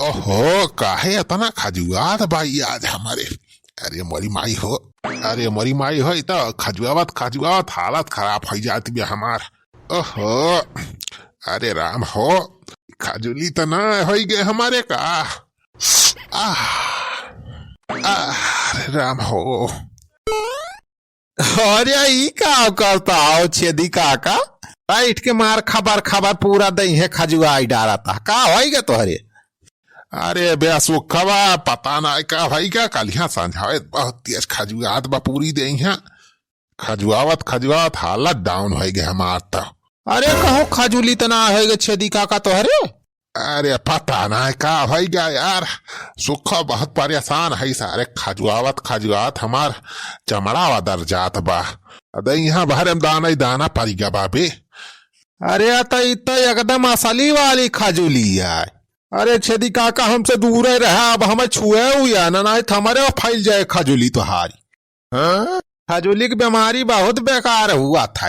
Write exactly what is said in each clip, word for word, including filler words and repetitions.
ओहो, काहे इतना खजुआत बाई आज हमरे? अरे मोरी माई हो, अरे मोरी माई हो, ई तो खजुआवत खजुआवत हालत खराब होइ जात बा हमार। ओहो, अरे राम हो, खजुली तो ना होइ गए हमरे का? आह, आह, अरे राम हो। अरे, ई का करत हो छेदी काका? बैठ के मार खबर खबर पूरा दइहे खजुआई डारत ह। का होइगा तोहरे? अरे बे सुखवा, पता नाहीं का होइगा, कलिहा संझावे बहुत तेज खजुआत बा पूरी दइहे। खजुआवत खजुआवत हालत down होइगा हमार त। अरे कहूँ खजुली त ना होइगा छेदी काका तोहरे? अरे पता ना का होइगा यार, सुखा बहुत परेशान है सारे, खजुआवत खजुआवत हमार चमड़ा वदर जात बा। अदे यहाँ भरे में दाना ही दाना परिगा बा बे। अरे त ई त एकदम असली वाली खजुली है। अरे छेदी काका हमसे दूर ही रहा, अब हमें छुए हुआ ना, नाहीं त हमरे फैल जाए खजुली तोहारी। हाँ? खजुली के बीमारी बहुत बेकार हुआ था।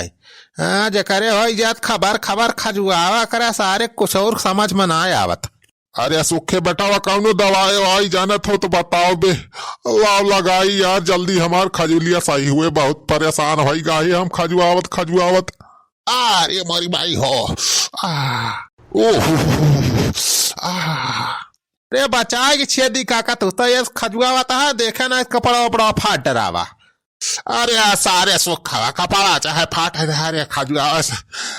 हाँ, जेकरे होइ जात खबर खबर खजुआवा करे, सारे कुछ और समझ में ना आवत। अरे सुखे बेटावा, कौनो दवाई ववाई जानत हो तो बताओ बे, लाओ लगाई यार जल्दी, हमार खजुलिया सही हुए, बहुत परेशान होइगा ही हम खजुआवत खजुआवत। अरे मोरी माई हो, आ, ओह, आ। रे बचाए के छेदी काका, तू तो ये खजुआवत है, देखे ना कपड़ा वपड़ा फाट डरावा। अरे आ सारे सुखवा कपड़ा चाहे फाट है, अरे खजुआवा से,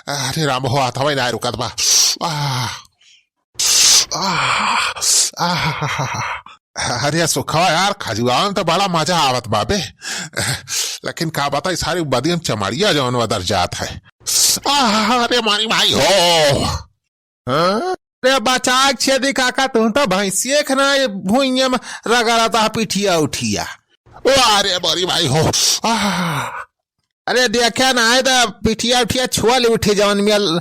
अरे राम हो, हाथ हवाई ना रुकत बा। आ, आ, आ, अरे सुखवा यार, खजुआवा में तो बड़ा मजा आवत बा बे, लेकिन का बताई, सारी बदियम चमड़िया जौन वदर जात है। आ, अरे मोरी माई हो। हाँ? अरे बचाए छेदी काका, तू तो भैंसिए के ना भुइये में रगड़ता है पिठिया उठिया। ओ अरे मोरी माई हो। आह। अरे देखे ना है तो पिठिया उठिया छुअल उठी जवन में ल-,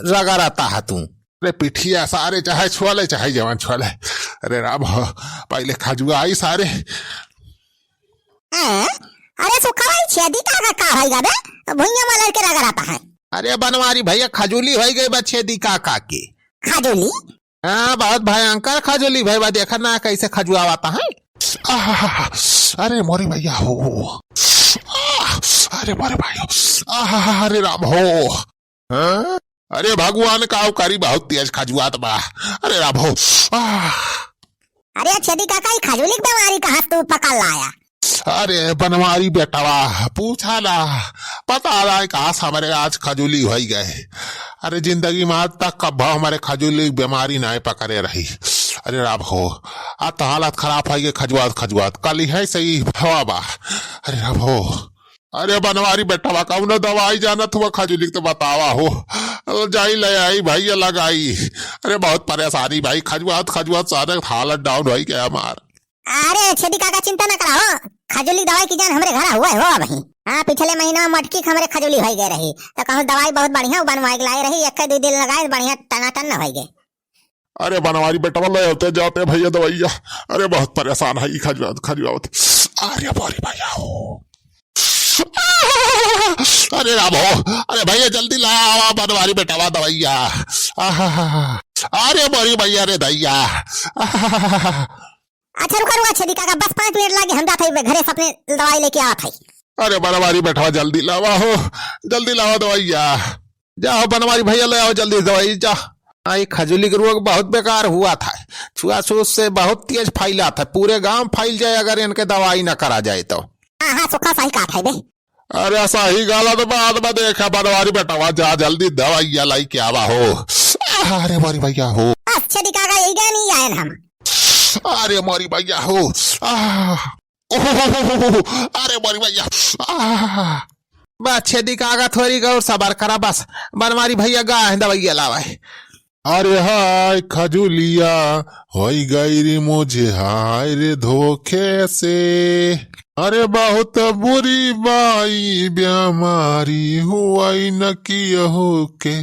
रगड़ता है तू। अरे पिठिया सारे चाहे छुअले चाहे जवन छुअले। अरे राम हो, पहले खजुआई सारे। हाँ? अरे सुखवा, ई छेदी काका का होइगा बे? भुइया में लड़के रगड़ता है। अरे बनवारी भैया, खजुली होइ गई बा छेदी काका के। खजुली? हाँ, बहुत भयंकर खजुली भई बा, देखा ना कैसे खजुआवत है। आह, अरे मोरी भैया हो। आह, अरे मोरे भाई हो। आह, अरे राम हो। हाँ? अरे भगवान का अवकारी बहुत तेज खजुआत बा। अरे राम हो। आह। अरे छेदी काका, ई खजुली के बीमारी कहाँ से तू पकड़ लाया? अरे बनवारी बेटवा, पूछा ना, पता ना कहाँ से हमरे आज खजुली होइ गए। अरे जिंदगी में आज तक कब्बो हमरे खजुली के बीमारी नाहीं पकड़े रही। अरे राम हो, आज तो हालत खराब होइ गए खजुआत खजुआत, कल ही है सही हवा बा। अरे राम हो, अरे बनवारी बेटवा, कौनो दवाई जानत हुआ खजुली के तो बतावा हो, जाई ले आई भैया लगाई। अरे बहुत परेशानी भाई, खजुआत खजुआत सारे हालत down होइ गए हमार। अरे छेदी काका चिंता ना करा हो, खजुली दवाई की जान हमरे घर हुआ हो अबहीं। हाँ, पिछले महीना में मटकी के हमरे खजुली होइ गए रही, तो कहूँ दवाई बहुत बढ़िया बनवाए के लाए रही, एक दो दिन लगाए बढ़िया टनाटन न होइ गए। अरे बनवारी बेटवा ले आते जाते भैया दवाइया, अरे बहुत परेशान है ई खजुआत खजुआत। अरे बारी भैया हो, अरे राम हो, अरे भैया जल्दी ला आवा बनवारी बेटवा दवाइया। आहा, अरे बारी भैया रे दैया। आहा, अच्छा रुका रुका छेदी काका, बस पाँच मिनट लागे, हम जात हई घरे से अपने दवाई लेके आवत हई। अरे बनवारी बेटवा जल्दी लावा हो, जल्दी लावा दवाइया। जा हो बनवारी भैया ले आओ जल्दी दवाई जा। आई खजुली के रोग बहुत बेकार हुआ था, छुआछूत से बहुत तेज फैला था, पूरे गांव फैल जाए अगर इनके दवाई ना करा जाए तो। हाँ हाँ सुखा सही कहा था बे। अरे सही गलत बात बा, देखा बनवारी बेटवा जा जल्दी दवाइया लाई के आवा हो। अरे बारी भैया हो। बस छेदी काका यही गए नहीं आए हम। अरे मोरी भैया हो। आह, ओहो, अरे मोरी भैया। आह, बस छेदी काका थोरी गौर सबर करा बस। बनवारी भैया गा है दवाइया लावा है। अरे हाय खजुलिया, होई गई रे मुझे हाय रे धोखे से। अरे बहुत बुरी बाई बीमारी हुई न कियहू के।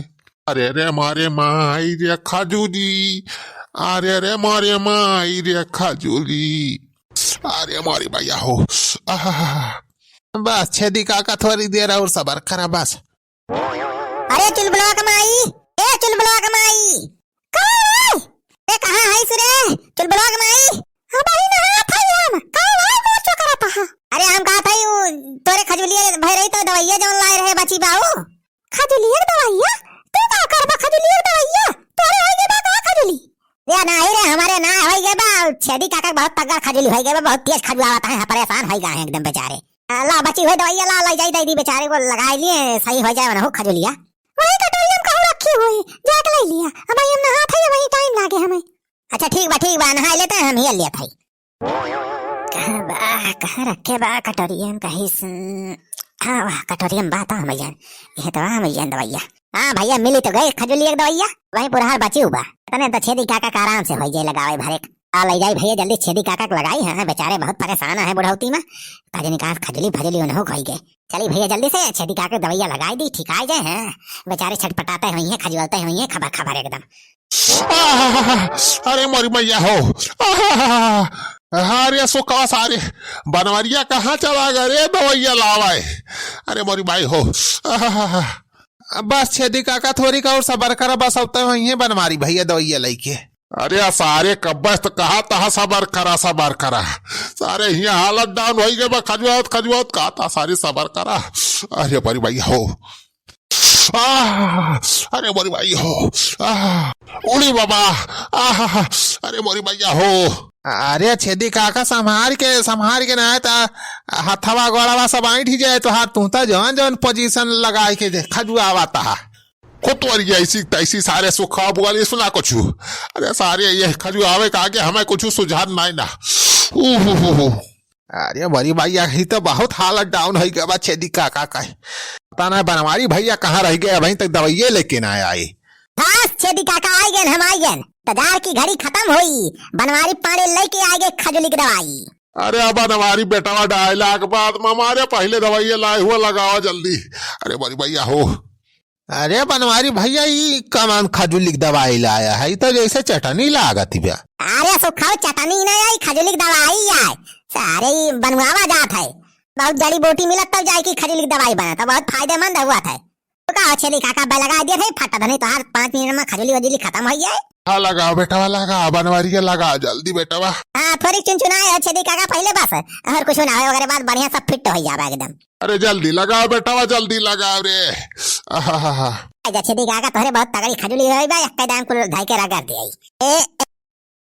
अरे रे मारे माई रे खजुली, अरे रे मारे माई रे खजुली, अरे मारे भैया हो। आह। बस छेदी काका थोरी देर और सबर करा बस। अरे चुलबुलवा के माई, ए चुलबुलवा के माई, कौन है? ए, कहाँ है सुरे? चुलबुलवा के माई। हाँ भाई, नहात हई हम। का भाई, मोर चोकरा पहा? अरे, हम कहत हई, उ तोरे खजुलिया भई रही तो दवइया जौन लाए रहे बची बा उ। खजुलिया के दवइया? तू का करबा खजुलिया के दवइया? तोरे होई गए बा का खजुली? ए, नाही रे, हमरे ना होई गए बा। छेदी काका के बहुत तगड़ खजुली होई गए बा, बहुत तेज खजुआवत है, परेशान होई गए हैं एकदम बेचारे। आ, ला बची हुई दवइया ला, ला जाई दे दी बेचारे को लगाई लिए, सही हो जाए वनहु खजुलिया। वही कटोरिया में कहूँ रखी हुई, जाके ले लिया। अब हम नहात है, वही टाइम लागे हमें। अच्छा ठीक बा, ठीक बा, नहाई लेते हैं, हम ही लेत हई। कहाँ बा, कहाँ रखे बा कटोरिया में कहीं से? हाँ, वाह, कटोरिया में बा तो हम जान। ये तो हम जान दवइया। हाँ भइया, मिली तो गई खजुली एक दवइया। वही पुरहार बची हुआ। तने तो छेदी काका का आराम से होई जाए लगावे भरे। आ ले जाई भइया जल्दी छेदी काका के लगाई है, बेचारे बहुत परेशान है बुढ़ौती में। कजनी का खजुली फजुली उन्हों खोई गए। चली भइया जल्दी से छेदी काका के दवइया लगाई दी, ठीक आ जाए हैं। बेचारे छटपटाते हुई हैं, खजुलते हुई हैं, खबर खबर एकदम। आह, अरे मोरी मैया हो। आह, अरे सुखवा सारे बनवरिया कहाँ चला गए रे दवइया लावाए। अरे मोरी माई हो। आह, बस छेदी काका थोड़ी का और सबर करा, बस अब तो वहीं बनवारी भइया दवइया लइके। अरे आ सारे कब्बस तो कहा तहा सबर करा, सबर करा। सारे हियाँ हालत डाउन होई गए बा, खजुआत, खजुआत, कहा तहा सारे सबर करा। अरे मोरी माई हो। आह, अरे मोरी माई हो। आह, उड़ी बाबा। आह, अरे मोरी मैया हो। अरे छेदी काका, संभार के, संभार के ना, त हथवा गोड़वा सब ऐंठ ही जाए तोहार। तू त जौन जौन पोजीशन लगाए के दे, खजुआवा तहा। खुतवरिया ऐसी तैसी सारे सुखा बुआली सुना कुछ। अरे सारे ये खजुआवे का आगे हमें कुछ सुझाव नहीं ना। ऊ हु हु हु। अरे मोरी भइया, ही तो बहुत हालत डाउन होई गवा छेदी काका का। पता ना बनवारी भइया कहाँ रह गए, अभी तक दवाइये लेके ना आए। बस छेदी काका आई गए, हम आई गए। तजार की घड़ी खतम होई, बनवारी पाड़े लेके आए गए खजुली की दवाई। अरे अब बनवारी बेटवा डायला के बाद में हमारे पहले दवाइये लाए हुआ लगावा जल्दी। अरे मोरी भइया हो। अरे बनवारी भइया, ई कमान खजुलिक दवाई लाया है, ई तो जैसे चटनी लागत बा। अरे सुखाऊ चटनी ना आई, खजुलिक दवाई आए। सारे ई बनवावा जात है, बहुत जड़ी बूटी मिलत तब जाए की खजुलिक दवाई बनत, बहुत फायदेमंद हुआ था। तो का हो छेदी काका, बे लगा दिया है फटा धनी, तोहार पाँच मिनट में खजुली वजुली खतम हो जाए। हाँ लगाओ बेटवा, लगाओ बनवारिया, लगाओ जल्दी बेटवा। हाँ थोड़ी चुनचुनाए हो छेदी काका पहले बस, और कुछ ना हो, ओकरे बाद बढ़िया सब फिट हो जाबा एकदम। अरे जल्दी लगाओ बेटवा, जल्दी लगाओ रे। आहाहा। ए, जा छेदी काका, तोहरे बहुत तगड़ी खजुली होई बा, एक्के दाम कुल धई के रगड़ दे आई। ए, ए।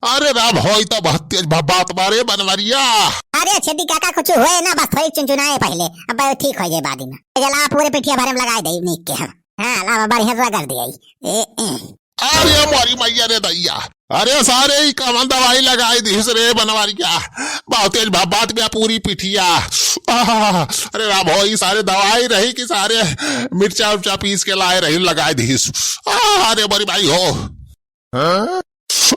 अरे राम होई तो बहुत तेज भब्बात बा रे बनवरिया। अरे छेदी काका, कुछ होए ना, बस थोड़ी चुनचुनाए पहले, अब ठीक हो जाए बाद में। ए, ला पूरे पिठिया भरे में लगा दे नीक के हम। हाँ, ला बढ़िया से रगड़ दे आई। ए, ए। अरे मोरी मैया रे दैया, अरे सारे ई कवन दवाई लगाई दिहिस रे बनवरिया, बहुत तेज भब्बात बा पूरी पिठिया। आह, अरे राम हो, ई सारे दवाई रही कि सारे मिर्चा उर्चा पीस के लाए रही लगाई दिहिस। आह, अरे मोरी भाई हो। हाँ?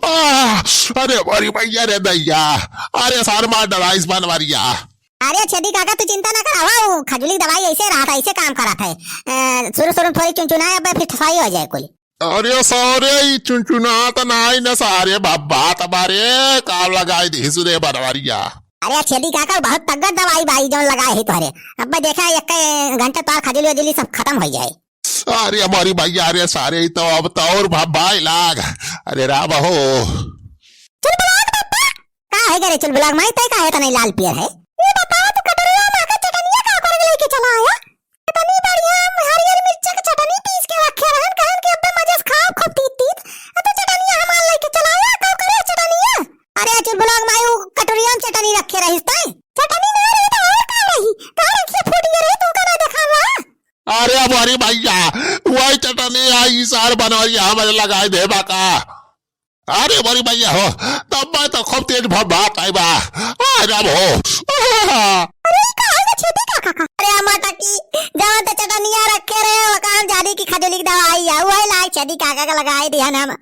आह, अरे मोरी मैया रे दैया, अरे सारे मार डराइस बनवरिया। अरे छेदी काका, तू चिंता ना करा, वो खजुली दवाई ऐसे रहत है, ऐसे काम करत है। अ, शुरू शुरू में थोड़ी चुनचुनाए, अब फिर सही हो जाए कुल। अरे सारे ई चुनचुनात नाई न सारे भब्बात बा रे, काम लगाई दिहिस रे बनवरिया। अरे छेदी काका, बहुत तगड़ दवाई बा ई जौन लगाए है तोहरे। अब देखा एक घंटे तोहार खजुली वजुली सब खतम हो जाए। अरे मोरी भइया रे सारे, ई तो अब तो और भब्बाई लाग। अरे राम हो। चुलबुलाग बाबा, का है रे चुलबुलाग माई, तै का है तने लाल पियर है? ये बताओ तू कटोरिया में आके चटनिया का कर लेके चला आया? इतनी बढ़िया हम हरियर मिर्चा के चटनी पीस के रखे रहन, कहन के अब्बे मजे से खाओ खूब तीत तीत। आ तू चटनिया हमार लेके चला आया, का करे चटनिया? अरे चुलबुलाग माई, वो कटोरिया में चटनी रखे रहिस तै? चटनी ना रही तो और का रही? तोहर अँखिया फूट गया रही, तू का ना देखा रहा? अरे मोरी भइया, वही चटनी आई सार बनवरिया हमारे लगाए देबा का? अरे मोरी भइया हो, तब मैं तो खूब तेज भब्बात आई बा। आ राम हो। अरे का है छेदी काका का? अरे अम्मा टकी, जवन तो चटनिया रखे रहे हो, काम जानी की खजुली की दवाई है, वही लाई छेदी काका का लगाए दिया ना हम।